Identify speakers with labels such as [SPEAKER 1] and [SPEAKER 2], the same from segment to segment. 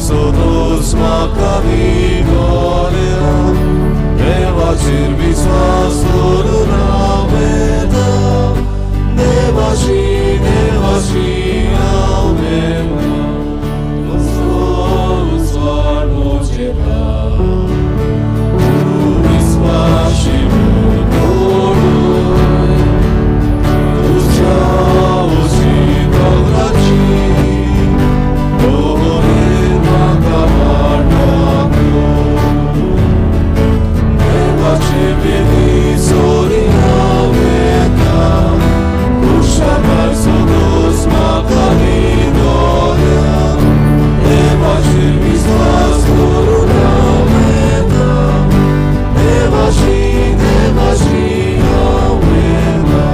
[SPEAKER 1] सोदोस म्हाका विटोल्या देवाचेर विस्वास दवरून हांव येता देवाशी देवाशी हांव येता उजवाड म्हजेता तूं विस्वाशी तोडून तुज्या उशी दोंगराची दोरे म्हाका वाट देवाचे बेनी सोरी हांव येता कुशाभार सोदोस म्हाका विदोल्या देवाचेर विस्वास दवरून हांव येता देवाशी देवाशी हांव येता.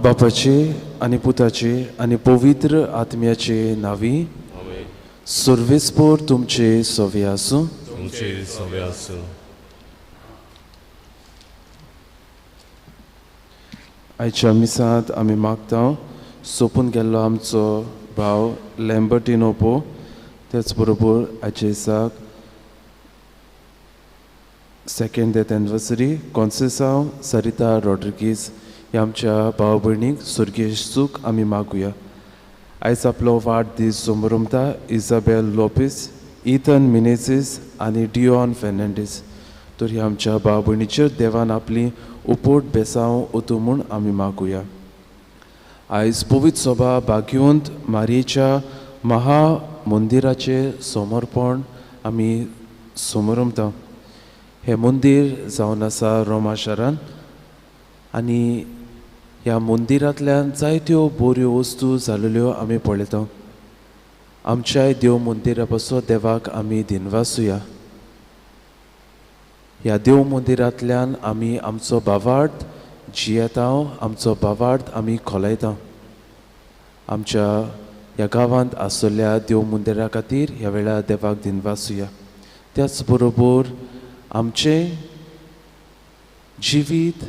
[SPEAKER 2] बापाचे आनी पुताचे आनी पवित्र आत्म्याचे नांवी.
[SPEAKER 1] आमेन.
[SPEAKER 2] सर्वेस्पोर तुमचे सवे आसूं.
[SPEAKER 1] तुमचे सवे आसूं.
[SPEAKER 2] आयच्या मिसांत आमी मागता सोंपून गेल्लो आमचो भाव लॅम्बर्टिनो पो, त्याच बरोबर आयच्या दिसाक सेकंड डेथ एनिवर्सरी कॉन्सेसांव सरिता रॉड्रिगीज ह्या आमच्या भाव भयणीक स्वर्गीय सूख आमी मागुया. आयज आपलो वाडदीस समरमता इजाबेल लोपीस, इथन मिनेसीस आनी डिओन फेर्नांडीस. तर ह्या आमच्या भाव भयणीचेर देवान आपली उपोट बेसांव ओतूं म्हूण आमी मागुया. आयज पवित्र सभा भाग्यवंत मारयेच्या महामंदिराचें समर्पण आमी समरमता. हें मंदीर जावन आसा रोमा शारान आनी ह्या मंदिरांतल्यान जायत्यो बऱ्यो वस्तू जाल्ल्यो आमी पळयता. आमच्याय देव मंदिरा पासून देवाक आमी दिनवासुया. ह्या देव मंदिरांतल्यान आमी आमचो भावार्थ जियेता, आमचो भावार्थ आमी खोलायता. आमच्या ह्या गांवांत आशिल्ल्या देव मंदिरा खातीर ह्या वेळार देवाक दिनवासुया. त्याच बरोबर आमचें जिवीत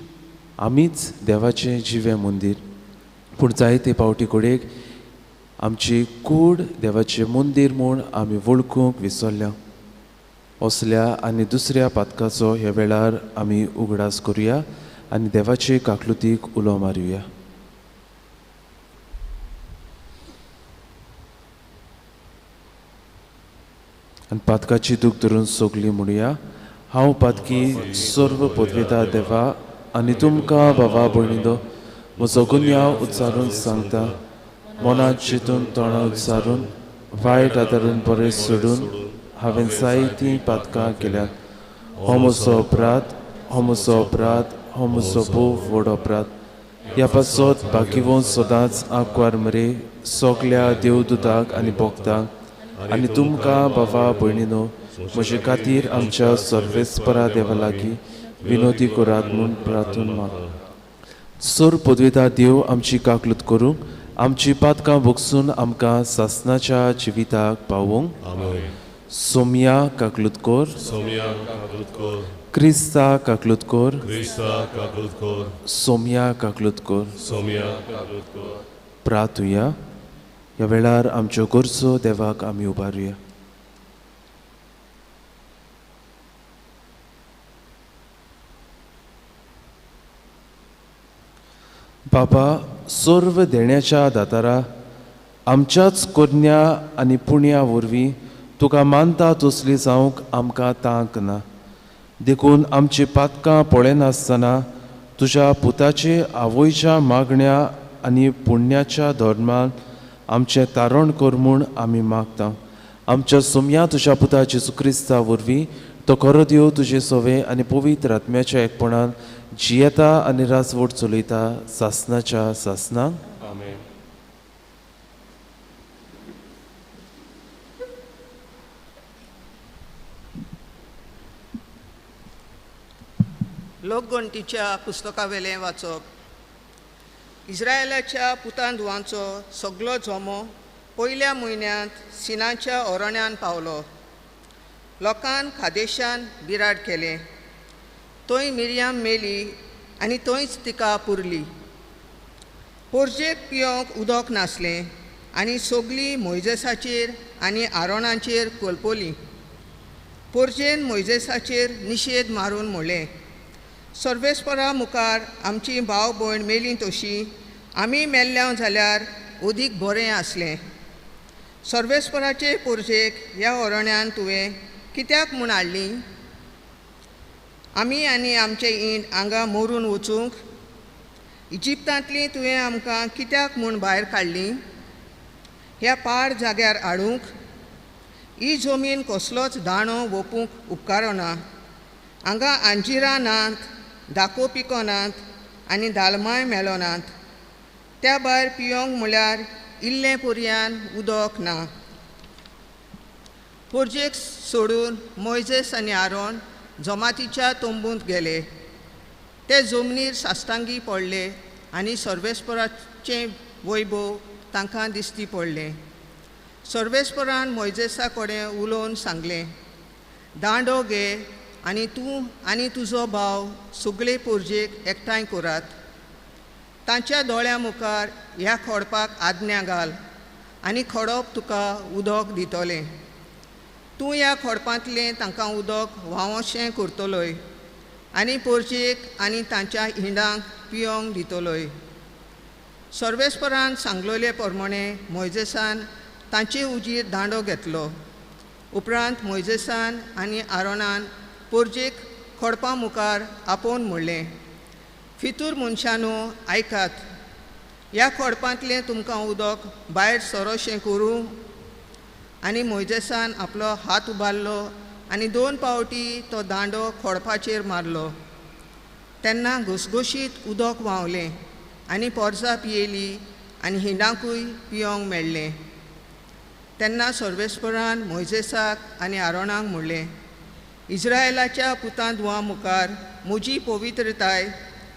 [SPEAKER 2] आमीच देवाचें जिवें मंदीर, पूण जायते पावटी कडेक आमची कूड देवाचें मंदीर म्हूण आमी वळखूंक विसरल्या. असल्या आनी दुसऱ्या पातकाचो ह्या वेळार आमी उगडास करुया आनी देवाचे काकलुतीक उलो मारुया. आनी पातकाची दूख धरून सगली म्हणुया, हांव पातकी सर्व पदवेता देवा आनी तुमकां बाबा भयणींनो म्हजो गुन्यांव उच्चारून सांगता. मनांत चिंतून तोंडां उच्चारून वायट आदारून बरें सोडून हांवें जायतीं पातकां केल्यात. हो म्हजो अपराध, हो म्हजो अपराध, हो म्हजो भोव व्हड अपराध. ह्या पासत बाकीवंत सदांच आंकवार मरे सगल्या देवदूताक आनी भक्तांक आनी तुमकां बाबा भयणीनो म्हजे खातीर आमच्या सर्वेस्परा देवा लागीं विनोदी करात म्हूण प्रार्थना माग. सर पदवेता देव आमची काकलूत करूंक, आमची पातकां भोगसून आमकां सासनाच्या जिविताक पावोवंक. सोमया काकलूत कर,
[SPEAKER 1] सोमया काकलूत कर,
[SPEAKER 2] क्रिस्ता काकलूत कर,
[SPEAKER 1] क्रिस्ता काकलूत कर,
[SPEAKER 2] सोमया काकलूत कर,
[SPEAKER 1] सोमया काकलूत कर.
[SPEAKER 2] प्रार्थुया. ह्या वेळार आमच्यो गरजो देवाक आमी उबारुया. बाबा सर्व देण्याच्या दातारा, आमच्याच करण्या आनी पुण्या वरवीं तुका मानता तसली जावंक आमकां तांक ना, देखून आमची पातकां पळयनासतना तुज्या पुताचे आवयच्या मागण्या आनी पुण्याच्या धर्मान आमचें तारण कर म्हूण आमी मागता. आमच्या सोमया तुज्या पुता जेजू क्रिस्ता वरवीं तो खरो देव तुजे सवे आनी पवित्र आत्म्याच्या एकपणान जियेता आनी राजवट चलयता सासनाच्या सासनाक.
[SPEAKER 1] आमेन.
[SPEAKER 3] लोकगणतीच्या पुस्तकावेलें वाचप. इस्रायलाच्या पुतान धुवांचो सगलो जमो पयल्या म्हयन्यांत सिनाच्या अरण्यान पावलो. लोकान खादेशान बिराड केलें. थंय मिरयाम मेली आनी थंयच तिका पुरली. पोरजेक पियोंक उदक नासलें आनी सगळीं मोयजेसाचेर आनी आरोणाचेर कोलपोलीं. पोरजेन मोयजेसाचेर निशेद मारून म्हणलें, सर्वेस्परा मुखार आमची भाव भयण मेलीं तशी आमी मेल्ल्या जाल्यार अदीक बरें आसलें. सर्वेस्पराचे पोरजेक ह्या अरण्यान तुवें कित्याक म्हूण हाडली? आमी आनी आमचे इंड हांगा मरून वचूंक? इजिप्तांतली तुवें आमकां कित्याक म्हूण भायर काडली? ह्या पाड जाग्यार हाडूंक? ही जमीन कसलोच दाणो वोपूंक उपकारना. हांगा अंजिरां नात, दाको पिकनात आनी दालमाय मेळनात. त्या भायर पियोंक म्हळ्यार इल्लें पर्यान उदक ना. पोरजेक सोडून मोयजेस आनी आरोन जमातीच्या तंबूंत गेले. ते जमनीर साश्टांगी पडले आनी सर्वेस्पराचें वैभव तांकां दिश्टी पडलें. सर्वेस्परान मोयजेसा कडेन उलोवन सांगलें, दांडो घे आनी तूं आनी तुजो भाव सगळे पोरजेक एकठांय करात. तांच्या दोळ्यां मुखार ह्या खोडपाक आज्ञा घाल आनी खोडप तुका उदक दितलें. तूं ह्या खोडपांतलें तांकां उदक व्हांवशें करतलोय आनी पोरजेक आनी तांच्या हिंडांक पियोंक दितलोय. सर्वेस्परान सांगलोले प्रमाणे मोयजेसान तांचे उजीर दांडो घेतलो. उपरांत मोयजेसान आनी आरोनान पोरजेक खोडपा मुखार आपोवन म्हणलें, फितूर मनशानू आयकात, ह्या खोडपांतलें तुमकां उदक भायर सरोशें करूं? आनी मोयजेसान आपलो हात उबारलो आनी 2 पावटी तो दांडो खोडपाचेर मारलो. तेन्ना घसघशीत उदक व्हांवलें आनी पोरसां पियेली आनी हिंडाकूय पियोंक मेळ्ळें. तेन्ना सर्वेस्परान मोयजेसाक आनी आरोणाक म्हणलें, इज्रायलाच्या पुतां धुवां मुखार म्हजी पवित्रताय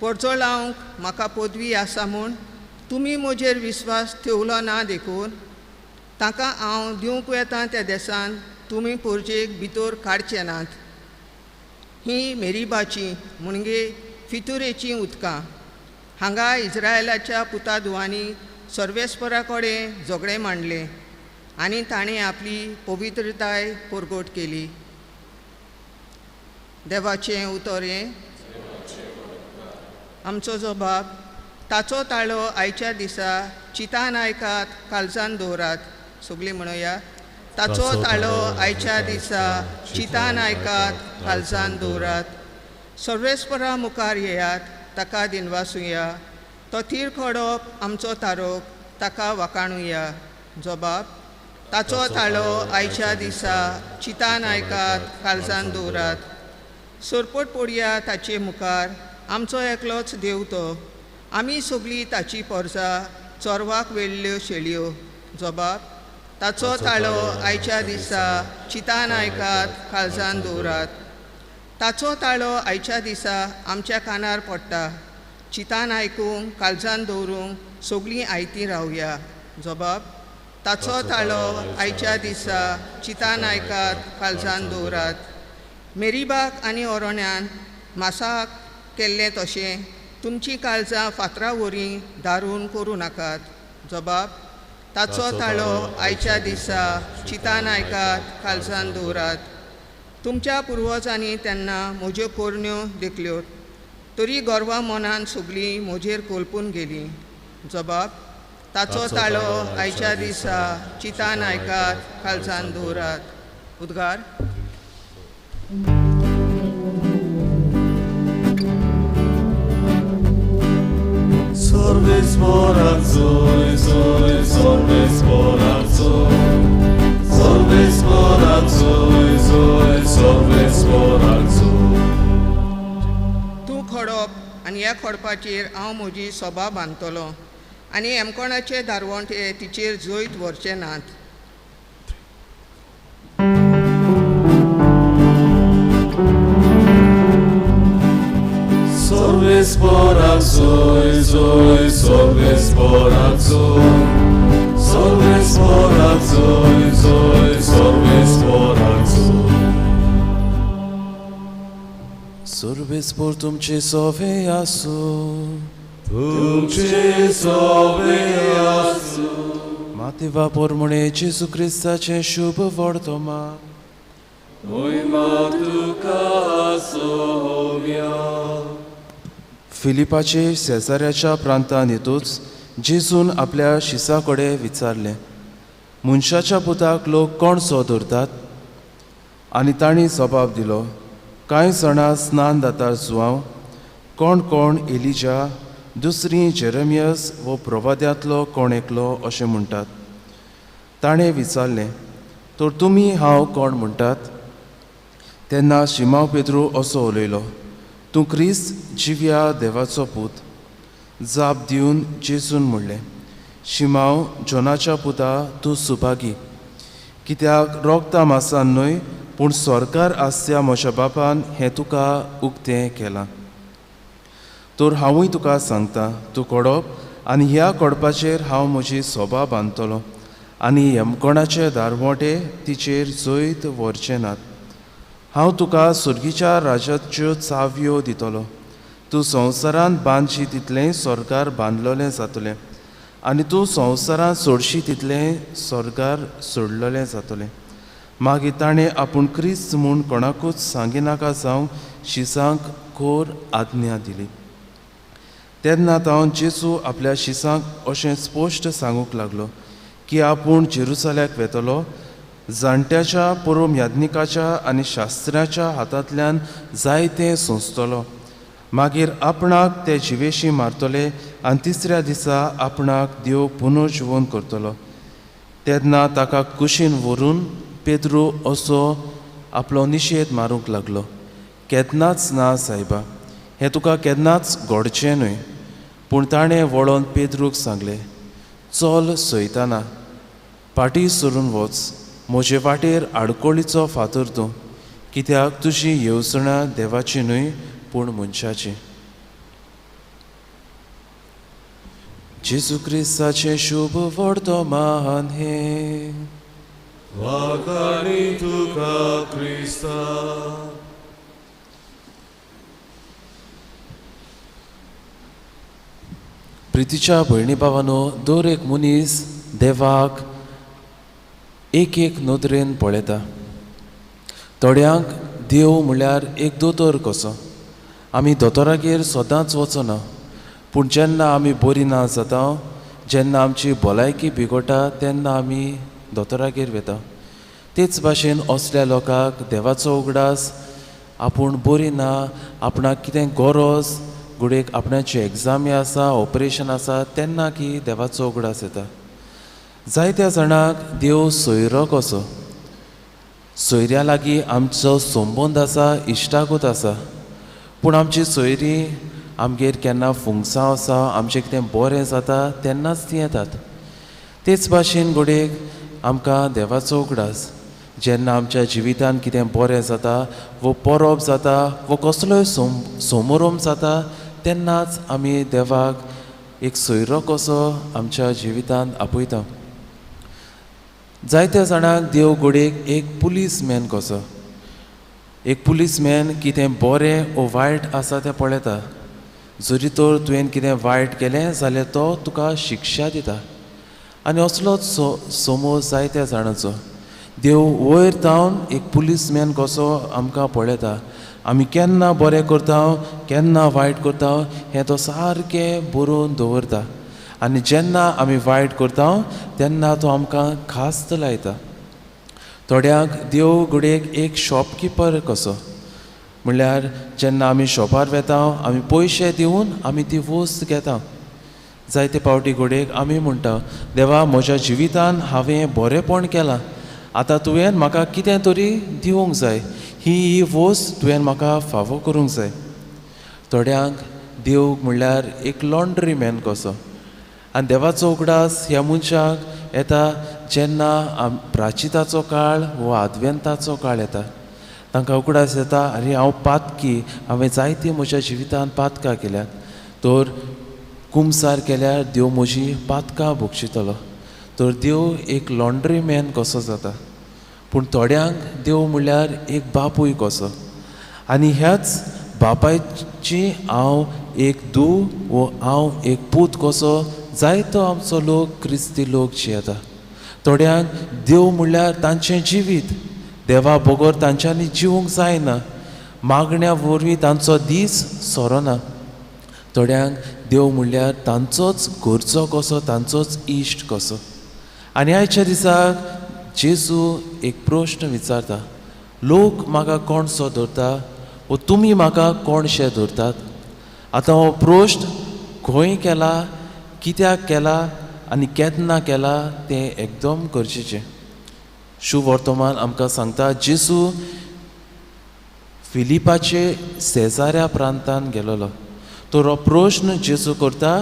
[SPEAKER 3] परजळावंक म्हाका पदवी आसा म्हूण तुमी म्हजेर विस्वास ठेवलो ना देखून तांकां हांव दिवंक वेता त्या देसान तुमी पोरजेक भितर काडचे नात. ही मेरीबाची म्हणजे फितुरेचीं उदकां. हांगा इज्रायलाच्या पुता धुवांनी सर्वेस्परा कडेन झगडें मांडलें आनी ताणें आपली पवित्रताय परगट केली. देवाचें उतर हें. आमचो जो बाब ताचो ताळो आयच्या दिसा चितान आयकात, काळजान दवरात. सगळीं म्हणुया, ताचो ताळो आयच्या दिसा चितान आयकात, काळजान दवरात. सर्वेस्परा मुखार येयात, ताका दिनवासुया. तो थीर खडप आमचो तारोक, ताका वाखाणुया. जबाब ताचो ताळो आयच्या दिसा चितान आयकात, काळजान दवरात. सरपट पडया ताचे मुखार, आमचो एकलोच देव तो. आमी सगळीं ताची पोरसां, चोरवाक वेल्ल्यो शेळयो. जबाब ताचो ताळो आयच्या दिसा चितान आयकात, काळजान दवरात. ताचो ताळो आयच्या दिसा आमच्या कानार पडटा. चितान आयकूंक, काळजान दवरूंक सगळीं आयतीं रावया. जबाब ताचो ताळो आयच्या दिसा चितान आयकात, काळजान दवरात. मेरीबाक आनी ओरोण्यान मासाक केल्लें तशें तुमचीं काळजां फातरा वरी दारून करूं नाकात. जबाब ताचो ताळो आयच्या दिसा चितान आयकात, काळजान दवरात. तुमच्या पुर्वजांनी तेन्ना म्हज्यो कोरण्यो देखल्यो, तरी गोरवां मनान सगळीं म्हजेर कोलपून गेलीं. जबाब ताचो ताळो आयच्या दिसा चितान आयकात, काळजान दवरात. उद्गार. तूं खडप आनी ह्या खडपाचेर हांव म्हजी सभा बांदतलो आनी एमकोणाचे दारवंट हे तिचेर जैत व्हरचे नात.
[SPEAKER 2] सर्वेस्पर तुमचे सोवे आसूं.
[SPEAKER 1] तुमचे सोवे आसूं.
[SPEAKER 2] मातेवा पोरमुणे जेजू क्रिस्ताचें शुभ वर्तमान.
[SPEAKER 1] मोहिमा तुका सोम्या.
[SPEAKER 2] फिलिपाचे शेजाऱ्याच्या प्रांतान येतूच जेजून आपल्या शिसा कडेन विचारलें, मनशाच्या पुताक लोक कोण सो धरतात? आनी तांणी जबाब दिलो, कांय जाणां स्नान दातार जुवांव, कोण कोण एलिजा, दुसरी जेरेमियस वो प्रवाद्यांतलो कोण एकलो अशें म्हणटात. ताणें विचारलें, तर तुमी हांव कोण म्हणटात? तेन्ना शिमाव पेद्रू असो उलयलो, तूं क्रिस्त जिव्या देवाचो पूत. जाप दिवन जेजून म्हणलें, शिमाव जोनाच्या पुता, तूं सुभागी, कित्याक रोगता मासान न्हय पूण सरकार आसत्या म्हज्या बापान हें तुका उक्तें केलां. तर हांवूय तुका सांगता, तूं कोडप आनी ह्या कोडपाचेर हांव म्हजी सोबा बांदतलो आनी यमकोणाचे दारवोटे तिचेर जैत व्हरचे नात. हांव तुका सुर्गीच्या राजाच्यो चावयो दितलो. तूं संवसारांत बांदशी तितलें सरकार बांदलोलें जातलें आनी तूं संवसारांत सोडशी तितलें सरकार सोडलेलें जातलें. मागीर ताणें आपूण क्रिस्त म्हूण कोणाकूच सांगिनाका जावंक शिसांक खोर आज्ञा दिली. तेन्ना तावन जेजू आपल्या शिसांक अशें स्पश्ट सांगूंक लागलो की आपूण जेरुसल्याक वेतलो, जाणट्याच्या परम याज्ञिकाच्या आनी शास्त्र्याच्या हातांतल्यान जायतें सोंसतलो, मागीर आपणाक ते जिवेशी मारतले आनी तिसऱ्या दिसा आपणाक देव पुनर्जिवन करतलो. तेन्ना ताका कुशीन व्हरून पेद्रू असो आपलो निशेध मारूंक लागलो, केन्नाच ना सायबा, हें तुका केन्नाच घडचें न्हय. पूण ताणें वळोन पेद्रूक सांगलें, चल सयताना, फाटीं सरून वच, म्हजे वाटेर आडकोळीचो फातर तूं, कित्याक तुजी येवजणां देवाची न्हय पूण मनशाची. जेजू क्रिस्ताचें शुभ वर्तमान हें.
[SPEAKER 1] वाखाणी तुका क्रिस्ता.
[SPEAKER 2] प्रितीच्या भयणी भावानो, दर एक मनीस देवाक एक एक नदरेन पळयता. थोड्यांक देव म्हणल्यार एक दोतोर कसो. आमी दोतोरागेर सदांच वचना, पूण जेन्ना आमी बरी ना जाता, जेन्ना आमची भलायकी बिगडटा तेन्ना आमी दोतोरागेर वता. तेच भाशेन असल्या लोकांक देवाचो उगडास, आपूण बरी ना, आपणाक कितें गरज, घडयेक आपणाची एग्जामी आसा, ऑपरेशन आसा, तेन्ना की देवाचो उगडास येता. जायत्या जाणांक देव सोयरो कसो. सोयऱ्या लागीं आमचो संबंद आसा, इश्टागत आसा, पूण आमची सोयरीं आमगेर केन्ना फुंगसांव आसा, आमचें कितें बरें जाता तेन्नाच तीं येतात. तेच भाशेन घडयेक आमकां देवाचो उगडास जेन्ना आमच्या जिवितांत कितें बरें जाता वो परब जाता वो कसलोय सोमोरोम जाता तेन्नाच आमी देवाक एक सोयरो कसो आमच्या जिवितांत आपयता. जायत्या जाणांक देव घडयेक एक पुलीसमॅन कसो. एक पुलीसमॅन कितें बरें वो वायट आसा तें पळयता. जरी तर तुवें कितें वायट केलें जाल्यार तो तुका शिक्षा दिता. आनी असलोच समज जायत्या जाणांचो. देव वयर तावन एक पुलीसमॅन कसो आमकां पळयता. आमी केन्ना बरें करता केन्ना वायट करता हें तो सारकें बरोवन दवरता. आनी जेन्ना आमी वायट करता तेन्ना तो आमकां खास्त लायता. थोड्यांक देव घडयेक एक शॉपकिपर कसो. म्हणल्यार जेन्ना आमी शॉपार वेता आमी पयशे दिवन आमी ती वस्त घेता. जायते पावटी घडयेक आमी म्हणटा, देवा म्हज्या जिवितान हांवें बरेंपण केलां, आतां तुवें म्हाका कितें तरी दिवंक जाय, ही ही वस्त तुवें म्हाका फावो करूंक जाय. थोड्यांक देव म्हणल्यार एक लॉन्ड्री मॅन कसो. आनी देवाचो उगडास ह्या मनशाक येता जेन्ना प्राचिताचो काळ वो आदवेंताचो काळ येता. तांकां उगडास येता, आरे हांव पातकी, हांवें जायते म्हज्या जिवितांत पातकां केल्यात, तर कुमसार केल्यार देव म्हजी पातकां भोगशितलो. तर देव एक लॉन्ड्री मॅन कसो जाता. पूण थोड्यांक देव म्हणल्यार एक बापूय कसो. आनी ह्याच बापायची हांव एक धूव वो हांव एक पूत कसो जायतो आमचो लोक क्रिस्ती लोक जियेता. थोड्यांक देव म्हणल्यार तांचें जिवीत, देवा बगर तांच्यांनी जिवूंक जायना, मागण्या वरवीं तांचो दीस सोरोना. थोड्यांक देव म्हणल्यार तांचोच घरचो कसो, तांचोच इश्ट कसो. आनी आयच्या दिसाक जेजू एक प्रश्न विचारता, लोक म्हाका कोणसो धरता वो तुमी म्हाका कोणशे धरतात? आतां हो प्रश्न खंय केला, कित्याक केला आनी केन्ना केला तें एकदम गरजेचें. शुवर्तमान आमकां सांगता जेजू फिलिपाचे सेजाऱ्या प्रांतान गेलोलो. तर हो प्रश्न जेजू करता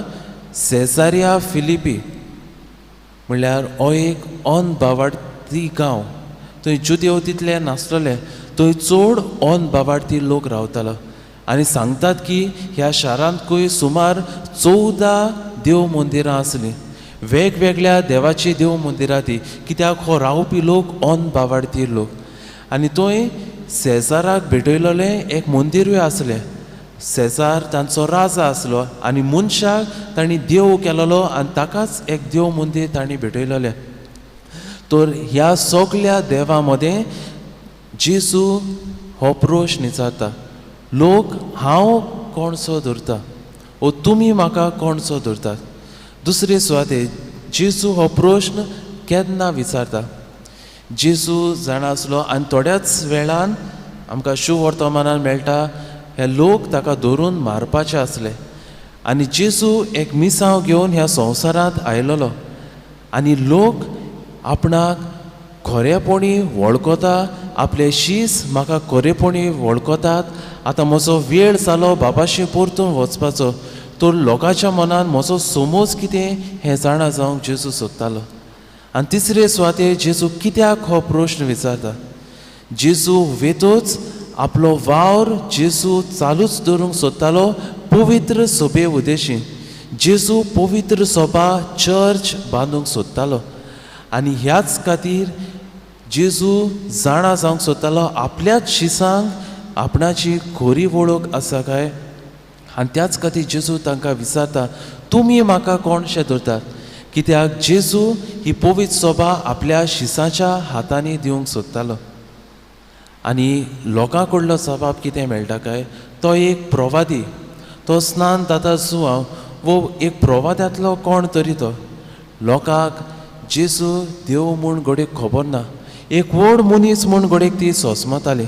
[SPEAKER 2] सेजारिया फिलिपी म्हणल्यार हो एक अनबावार्थी गांव. थंय जुदेव तितले नासलेले, थंय चड अनबावार्थी लोक रावतालो. आनी सांगतात की ह्या शारांतकूय सुमार 14 देव मंदिरां आसलीं, वेगवेगळ्या देवाची देव मंदिरां ती, कित्याक हो रावपी लोक अनबावार्थी लोक. आनी थंय सेजाराक भेटयलेलें एक मंदिरूय आसलें. सेजार तांचो राजा आसलो आनी मनशाक तांणी देव केलेलो आनी ताकाच एक देव मंदीर तांणी भेटयलेलें. तर ह्या सगल्या देवां मदें जेजू हो प्रश्न विचारता, लोक हांव कोणसो धरता ओ तुमी म्हाका कोणसो धरतात? दुसरे सुवातेर जेजू हो प्रश्न केन्ना विचारता? जेजू जाणा आसलो आनी थोड्याच वेळान आमकां शुवर्तमानान मेळटा हे लोक ताका धरून मारपाचे आसले. आनी जेजू एक मिसांव घेवन ह्या संवसारांत आयलेलो आनी लोक आपणाक खरेपणी वळखता, आपले शीस म्हाका खरेपणी वळखतात, आतां म्हजो वेळ जालो बाबाशी परतून वचपाचो. तर लोकांच्या मनान म्हजो समज कितें हें जाणा जावंक जेजू सोदतालो. आनी तिसरे सुवातेर जेजू कित्याक हो प्रश्न विचारता? जेजू वेतोच आपलो वावर जेजू चालूच दवरूंक सोदतालो पवित्र सभे उद्देशी. जेजू पवित्र सभा चर्च बांदूंक सोदतालो आनी ह्याच खातीर जेजू जाणा जावंक सोदतालो आपल्याच शिसांक आपणाची खरी वळख आसा काय. आनी त्याच खातीर जेजू तांकां विचारता, तुमी म्हाका कोणशे धरतात? कित्याक जेजू ही पवित्र सभा आपल्या शिसाच्या हातांनी दिवंक सोदतालो. आनी लोकां कडलो जबाब कितें मेळटा काय, तो एक प्रवादी, तो स्नान दाता जुआंव वो एक प्रवाद्यांतलो कोण तरी. तो लोकांक जेजू देव म्हूण घडयेक खबर ना, एक व्हड मनीस म्हूण घडयेक ती सोसमताली.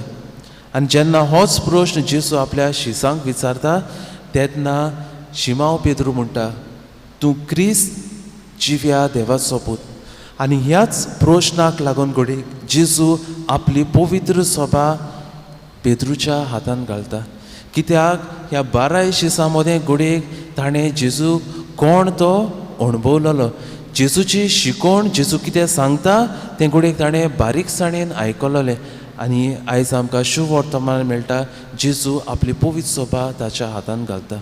[SPEAKER 2] आनी जेन्ना होच प्रश्न जेजू आपल्या शिसांक विचारता तेन्ना शिमांव पेद्रू म्हणटा, तूं क्रिस्त जिव्या देवाचो पूत. आनी ह्याच प्रश्नाक लागून घडयेक जेजू आपली पवित्र सभा पेद्रूच्या हातान घालता. कित्याक ह्या 12 शिसां मदें घडयेक ताणें जेजू कोण तो अणभवलेलो, जेजूची शिकोवण, जेजू कितें सांगता तें घडयेक ताणें बारीकसाणेन आयकलेलें. आनी आयज आमकां शुवर्तमान मेळटा जेजू आपली पवित्र सभा ताच्या हातान घालता.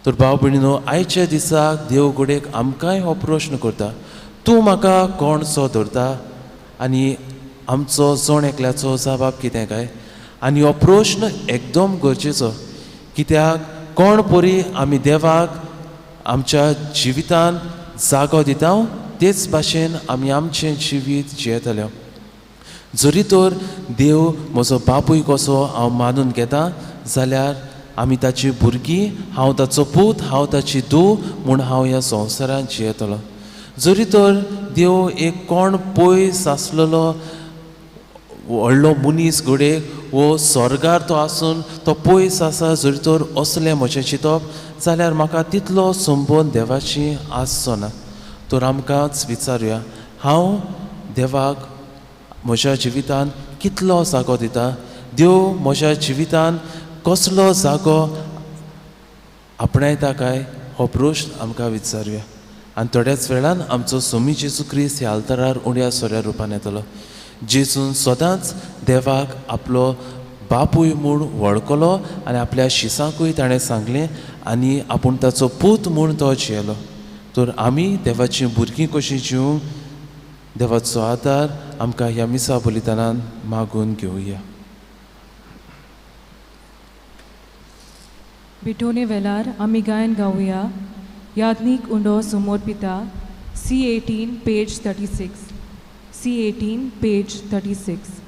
[SPEAKER 2] तर भाव भयणीनो, आयच्या दिसाक देव घडयेक आमकांय हो प्रश्न करता, तूं म्हाका कोणसो धरता? आनी आमचो जण एकल्याचो जबाब कितें काय? आनी हो प्रश्न एकदम गरजेचो, कित्याक कोण परी आमी देवाक आमच्या जिवितान जागो दिता तेच भाशेन आमी आमचें जिवीत जियेतले. जरी तर देव म्हजो बापूय कसो हांव मानून घेता जाल्यार आमी ताची भुरगीं, हांव ताचो पूत, हांव ताची धूव म्हूण हांव ह्या संवसारांत जियेतलो. जरी तर देव एक कोण पयस आसलेलो व्हडलो मनीस घडयेक वो स्वर्गार तो आसून तो पयस आसा, जरी तर असलें म्हजें चिंतप जाल्यार म्हाका तितलो संबंद देवाची आसचो ना. तर आमकांच विचारुया, हांव देवाक म्हज्या जिवितान कितलो जागो दिता? देव म्हज्या जिवितान कसलो जागो आपणायता काय? हो प्रश्न आमकां विचारुया. आनी थोड्याच वेळान आमचो सोमी जेजू क्रिस्त ह्या आल्तारार उण्या सोऱ्या रुपान येतलो. जेजून सदांच देवाक आपलो बापूय म्हूण वळखलो आनी आपल्या शिसांकूय ताणें सांगलें आनी आपूण ताचो पूत म्हूण तो जियेलो. तर आमी देवाचीं भुरगीं कशीं जिवंक देवाचो आदार आमकां ह्या मिसा बलिदानान मागून घेवया.
[SPEAKER 4] भेटोवणे वेळार आमी गायन गावया याज्ञीक उंडो समोर पिता, C 18 page 36. C18, page 36.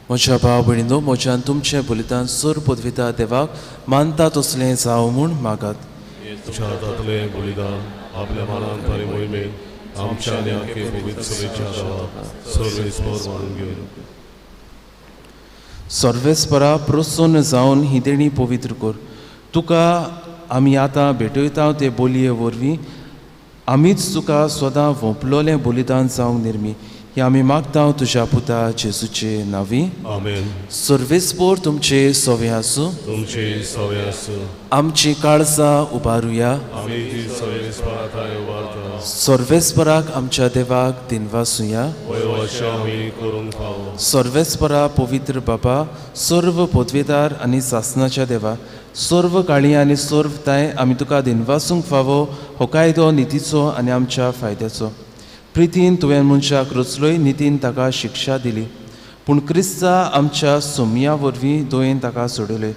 [SPEAKER 2] म्हज्या भाव भयणीनो, म्हज्यान तुमचें बलिदान सर पदविता देवाक मानता तसलें जावं म्हूण मागात.
[SPEAKER 1] तुमच्या हातांतलें बलिदान आपल्या मानान आनी मोहिमेन आमच्या आनी आख्खे पवित्र सभेच्या देवाक सर्वेस्पर मानून घेवन.
[SPEAKER 2] सर्वेस्परा प्रसन्न जावन ही देणी पवित्र कर. तुका आमी आतां भेटयता ते बोलये वरवीं आमीच तुका सदां वोंपलोलें बलिदान जावंक निर्मी हे आमी मागता तुज्या पुता जेजूचे नांवी.
[SPEAKER 1] आमेन.
[SPEAKER 2] सर्वेस्पर तुमचे सवे आसूं.
[SPEAKER 1] तुमचे सवे आसूं.
[SPEAKER 2] आमची काळजां उबारुया.
[SPEAKER 1] आमी ती सर्वेस्परा थंय उबारता.
[SPEAKER 2] सर्वेस्पराक आमच्या देवाक दिनवासुया.
[SPEAKER 1] वयवशे आमी करूंक फावो.
[SPEAKER 2] सर्वेस्परा पवित्र बाबा, सर्व पदवेदार आनी सासनाच्या देवा, सर्व काळी आनी सर्व ताय आमी तुका दिनवासूंक फावो हो कायदो नितीचो आनी आमच्या फायद्याचो. प्रितीन तुवें मनशाक रचलोय, नितीन ताका शिक्षा दिली, पूण क्रिस्ता आमच्या सोमया वरवीं दोयेन ताका सोडयले.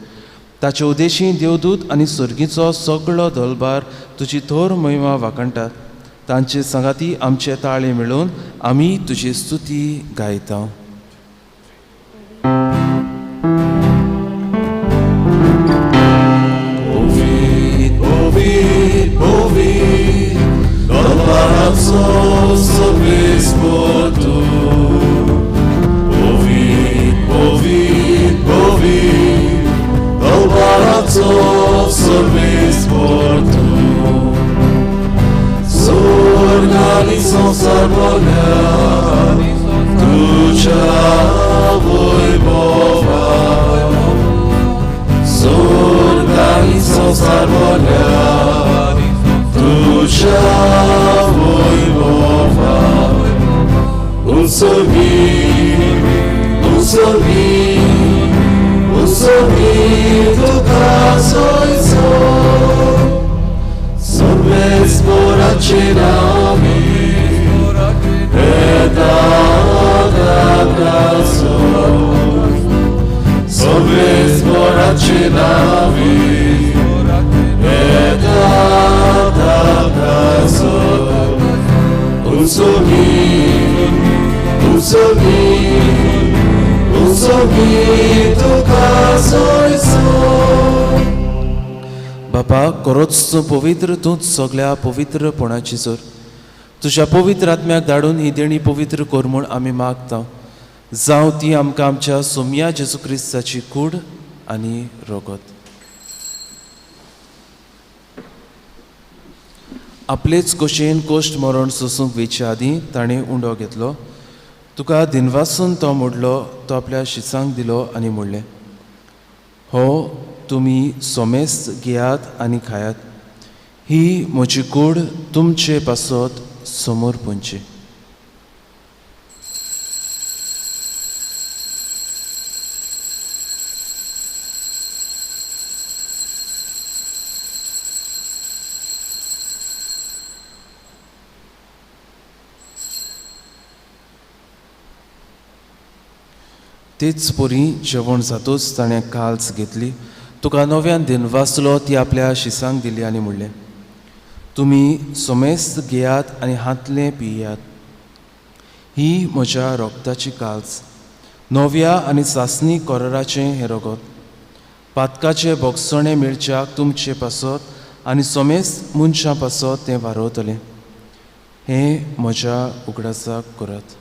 [SPEAKER 2] ताचे उद्देशी देवदूत आनी सर्गीचो सगळो दलबार तुजी थोर महिमा वाखणटात. तांचे सांगाती आमचे ताळे मेळोवन आमी तुजी स्तुती गायता. बापा, करोच तूं पवित्र, तूंच सगळ्या पवित्रपणाची जोर. तुज्या पवित्र आत्म्याक धाडून ही देणी पवित्र कर म्हूण आमी मागता. जावं ती आमकां आमच्या सोमया जेजू क्रिस्ताची कूड आनी रगत. आपलेच कशेन कोश्ट मरण सोसूंक वेचे आदीं ताणें उंडो घेतलो. तुका दिनवासून तो मोडलो, तो आपल्या शिसांक दिलो आनी म्हणलें, हो तुमी सोमेस्त घेयात आनी खायात, ही म्हजी कूड तुमचे पासत समोर पुंची. तेच परी जेवण जातूच ताणें काल्स घेतली, तुका नव्यान दिनवासलो, ती आपल्या शिसांक दिली आनी म्हणलें, तुमी सोमेस्त घेयात आनी हातलें पियात, ही म्हज्या रोगताची काल्स, नव्या आनी सासणी कोराराचें हें रगत पातकाचें भोगसणें मेळच्याक तुमचे पासत आनी समेस्त मनशां पासत तें वारवतलें. हें म्हज्या उगडासाक करात.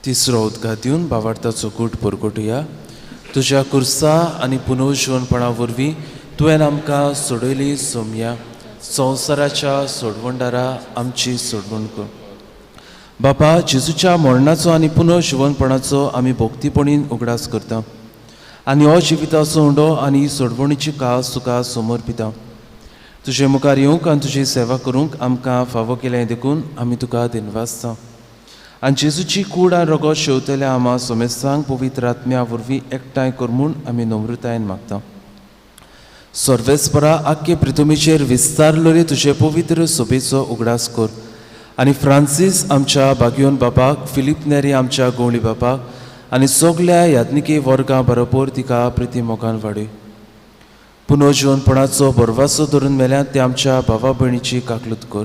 [SPEAKER 2] तिसरो उदकां दिवन भावार्थाचो गूट परगटुया. तुज्या कुर्सा आनी पुनर्जिवनपणा वरवीं तुवें आमकां सोडयली सोमया, संवसाराच्या सोडवणदारा आमची सोडवण कर. बापा, जेजूच्या मरणाचो आनी पुनर्जिवनपणाचो आमी भक्तीपणीन उगडास करता आनी हो जिविताचो उंडो आनी सोडवणीची कास तुका समर्पिता. तुजे मुखार येवंक आनी तुजी सेवा करूंक आमकां फावो केलें देखून आमी तुका दिनवासता. आनी जेजूची कूड आनी रगत शेवतल्या आमा समेस्तांक पवित्र आत्म्या वरवीं एकठांय कर म्हूण आमी नम्रतायेन मागता. सर्वेस्परा, आख्खे पृथ्वीचेर विस्तारलेले तुजे पवित्र सोबेचो उगडास कर आनी फ्रांसीस आमच्या बागियोन बाबाक, फिलीप नेरी आमच्या गवळी बाबाक आनी सगल्या याज्ञिकी वर्गां बरोबर तिका प्रिती मोगान वाडय. पुनर्जिवनपणाचो भरवासो धरून मेल्यात ते आमच्या भावा भयणीची काकलूत कर.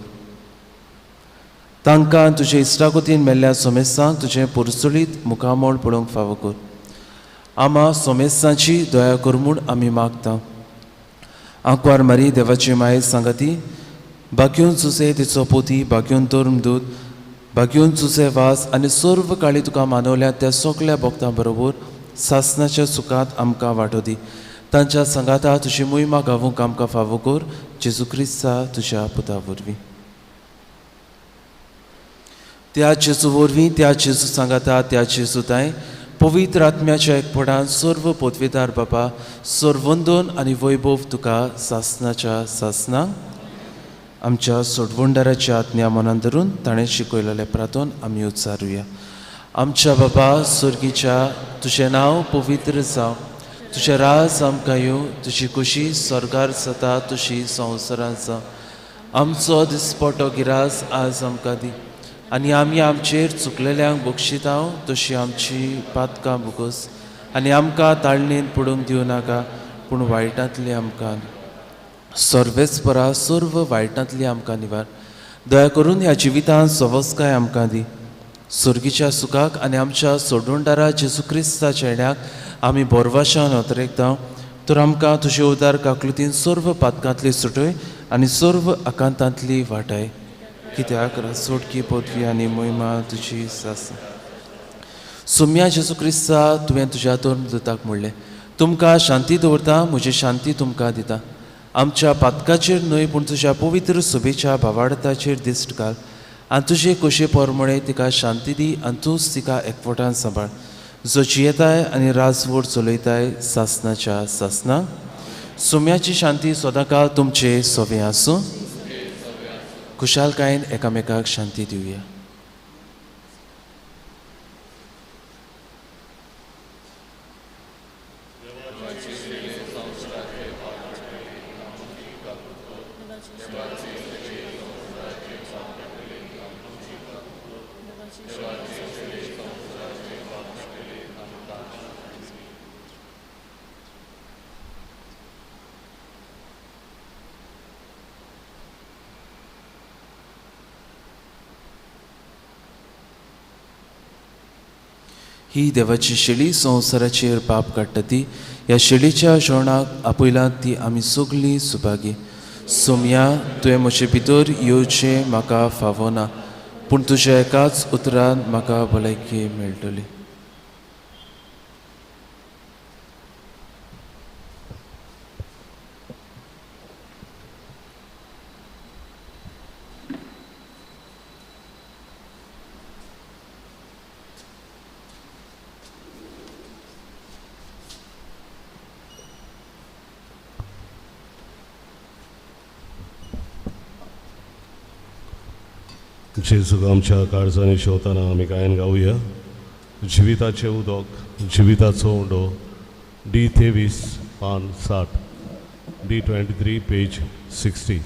[SPEAKER 2] तांकां तुजे इश्टागतीन मेल्ल्या समेस्तांक तुजें पुरसुळीत मुखामळ पळोवंक फावो कर. आमा समेस्तांची दया कर म्हूण आमी मागता. आंकवार मारी देवाची माये सांगाती, बाग्योन सुसे तिचो पोती, बाग्योन धर्मदूत, बाग्योन सुसे वास आनी सर्व काळी तुका मानवल्या त्या सगल्या भक्तां बरोबर सासनाच्या सुखांत आमकां वांटो दी. तांच्या सांगाता तुजी मोहिमा गावूंक आमकां फावो कर, जेजू क्रिस्ता तुज्या पुता वरवीं. त्या जेजू वरवीं, त्या जेजू सांगाता, त्या जेजू तांय पवित्र आत्म्याच्या एकपणान सर्व पदवेदार बाबा, सर्वंदन आनी वैभव तुका सासनाच्या सासनाक. आमच्या सोडवणदाराच्या आज्ञा मनान धरून ताणें शिकयलेलें प्रार्थन आमी उच्चारुया. आमच्या बाबा स्वर्गीच्या, तुजें नांव पवित्र जावं, तुजें राज आमकां येवं, तुजी खुशी स्वर्गार जाता तशी संवसारांत जावं. आमचो दिसपटो गिरास आज आमकां दी आनी आमी आमचेर चुकलेल्यांक बक्षितांव तशी आमची पातकां भोगोस आनी आमकां ताळणेन पडूंक दिवं नाका, पूण वायटांतली आमकां सर्वेस्परा सर्व वायटांतली आमकां निवार. दया करून ह्या जिवितांत सवस्काय आमकां दी. सुर्गीच्या सुखाक आनी आमच्या सोडवणदारा जेजू क्रिस्ताच्या येण्याक आमी बोरवाशान अतरेकता, तर आमकां तुजे उदार काकलुतीन सर्व पातकांतली सुटय आनी सर्व आकांतांतली वाटाय. कित्याक सोडकी पदवी आनी मोहिमा तुजी आसा. सोम्या जेजू क्रिस्ता, तुवें तुज्या धर्मदूताक म्हणलें, तुमकां शांती दवरता, म्हजी शांती तुमकां दिता. आमच्या पातकाचेर न्हय पूण तुज्या पवित्र सभेच्या भावार्थाचेर दिश्ट घाल आनी तुजे कोशे परमळे तिका शांती दी आनी तूंच तिका एकवटान सांबाळ, जो जियेताय आनी राजवट चलयताय सासनाच्या सासना. सोम्याची शांती सदांकाळ तुमचे सोवे आसूं. खुशालकायेन एकामेकाक शांती दिवया. ही देवाची शेळी संवसाराचेर पाप काडटा ती ह्या शेळीच्या जेवणाक आपयला ती आमी सगळीं सुभागी. सोमया, तुवें म्हजे भितर येवचें म्हाका फावना, पूण तुज्या एकाच उतरान म्हाका भलायकी मेळटली.
[SPEAKER 1] जेजूक आमच्या काळजांनी शेवतना आमी गायन गावया. जिविताचें उदक, जिविताचो उंडो, डी 23 पान 60, डी 23 पेज 60.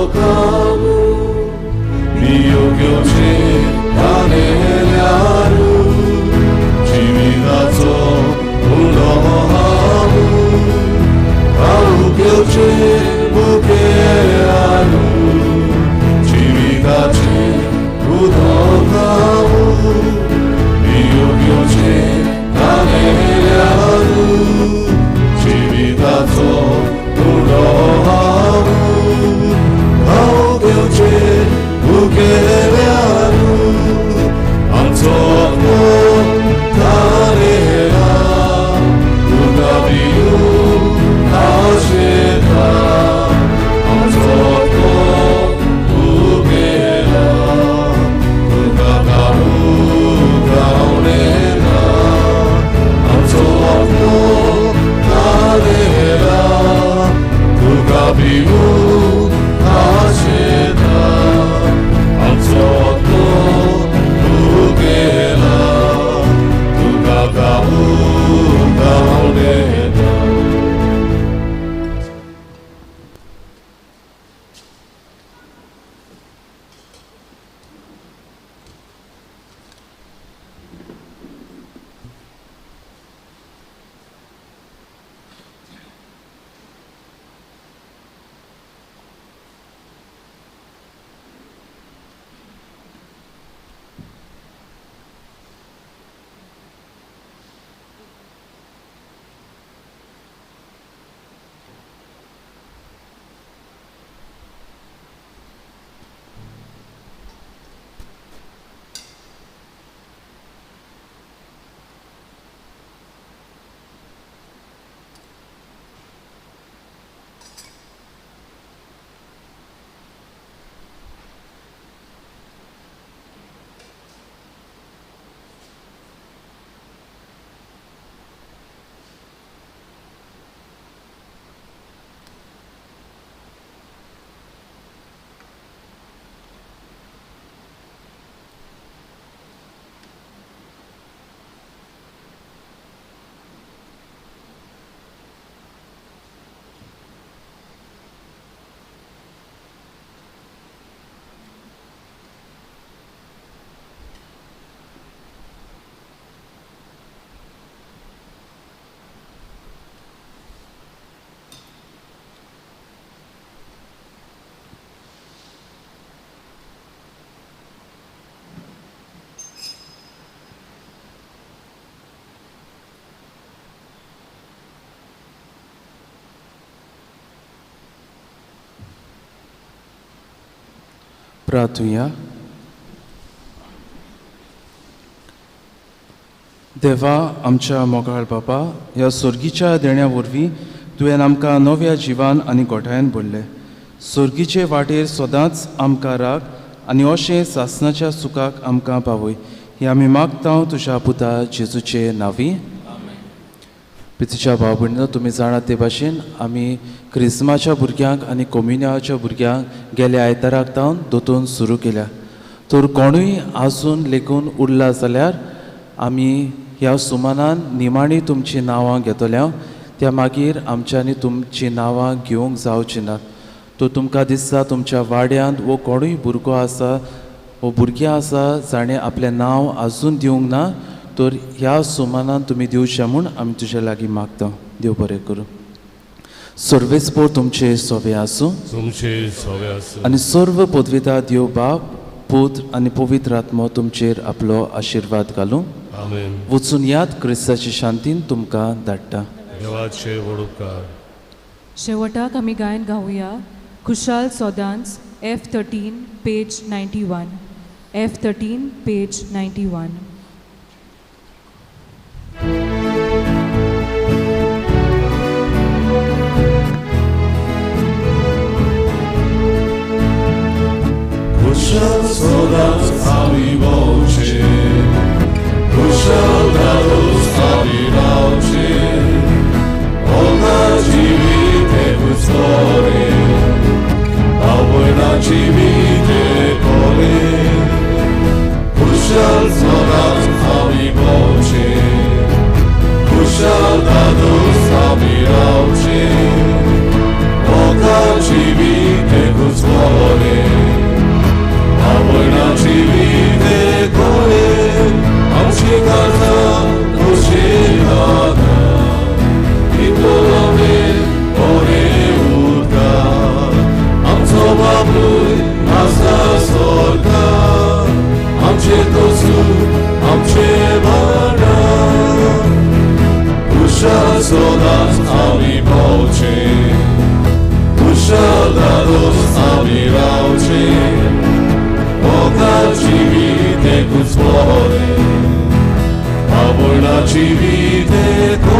[SPEAKER 1] उदकामू पियो घेवचे तानेल्यारू जिविताचो उंडो हांव खावूंक घेवचे भुकेल्यारू जिविताचें उदक हांव पियो घेवचे तानेल्यारू जिविताचो उंडो हांव खावूंक घेवचे भुकेल्यारू आमचो आत्मो तानेला तुका पिवूंक आशेता आमचो आत्मो भुकेला तुका खावूंक आंवडेता आमचो आत्मो तानेला तुका पिवूंक आशेता आमचो आत्मो भुकेला तुका खावूंक आंवडेता.
[SPEAKER 2] प्रार्थुया. देवा आमच्या मोगाळ बापा, ह्या सोर्गीच्या देण्या वरवीं तुवें आमकां नव्या जिवान आनी गोठायन भरले. सोर्गीचे वाटेर सदांच आमकां राख आनी अशें सासणाच्या सुखाक आमकां पावय, ही आमी मागता तुज्या पुता जेजूचे नांवी. पितीच्या भाव भयणीनो, तुमी जाणात ते भाशेन आमी क्रिस्माच्या भुरग्यांक आनी कोम्युनियाच्या भुरग्यांक गेल्या आयताराक तावन दोतोन सुरू केल्या. तर कोणूय आजून लेगून उरला जाल्यार आमी ह्या सुमानान निमाणी तुमचीं नांवां घेतल्या, त्या मागीर आमच्यांनी तुमचीं नांवां घेवंक जावचीं नात. तर तुमकां दिसता तुमच्या वाड्यांत वो कोणूय भुरगो आसा वो भुरगें आसा जाणें आपलें नांव आजून दिवंक ना, तर ह्या सुमानान तुमी दिवचें म्हूण आमी तुज्या लागीं मागता. देव बरें करूं. सर्वेस्पोर तुमचे सोवे आसूं,
[SPEAKER 1] तुमचे सोवे आसूं
[SPEAKER 2] आनी सर्व पदविता देव बाप, पूत आनी पवित्र आत्मो तुमचेर आपलो आशिर्वाद घालूं.
[SPEAKER 1] आमेन.
[SPEAKER 2] वचून याद क्रिस्ताची शांतीन तुमकां धाडटा.
[SPEAKER 1] देवाचे व्हड उपकार.
[SPEAKER 4] शेवटाक आमी गायन गावया खुशाल सोदांच F13 page 91 F13 page 91.
[SPEAKER 1] कुशल सदांच आमी भोंवचे, कुशल दादोस आमी रावचे, ओगा जिवीत एकूच बरें, भाव भयणा जिवीत एक. कुशल सदांच आमी भोंवचे, कुशल दादोस आमी रावचे, ओगा जिवीत एकूच बरें. आसा स्वर्गा आमचे तोसू आमचे भांडार कुशल सोदांच आमी पावचे कुशल दादोस आमी रावचे मोगा जिवीत एकूच बरें आवडा जिवीत एकूच.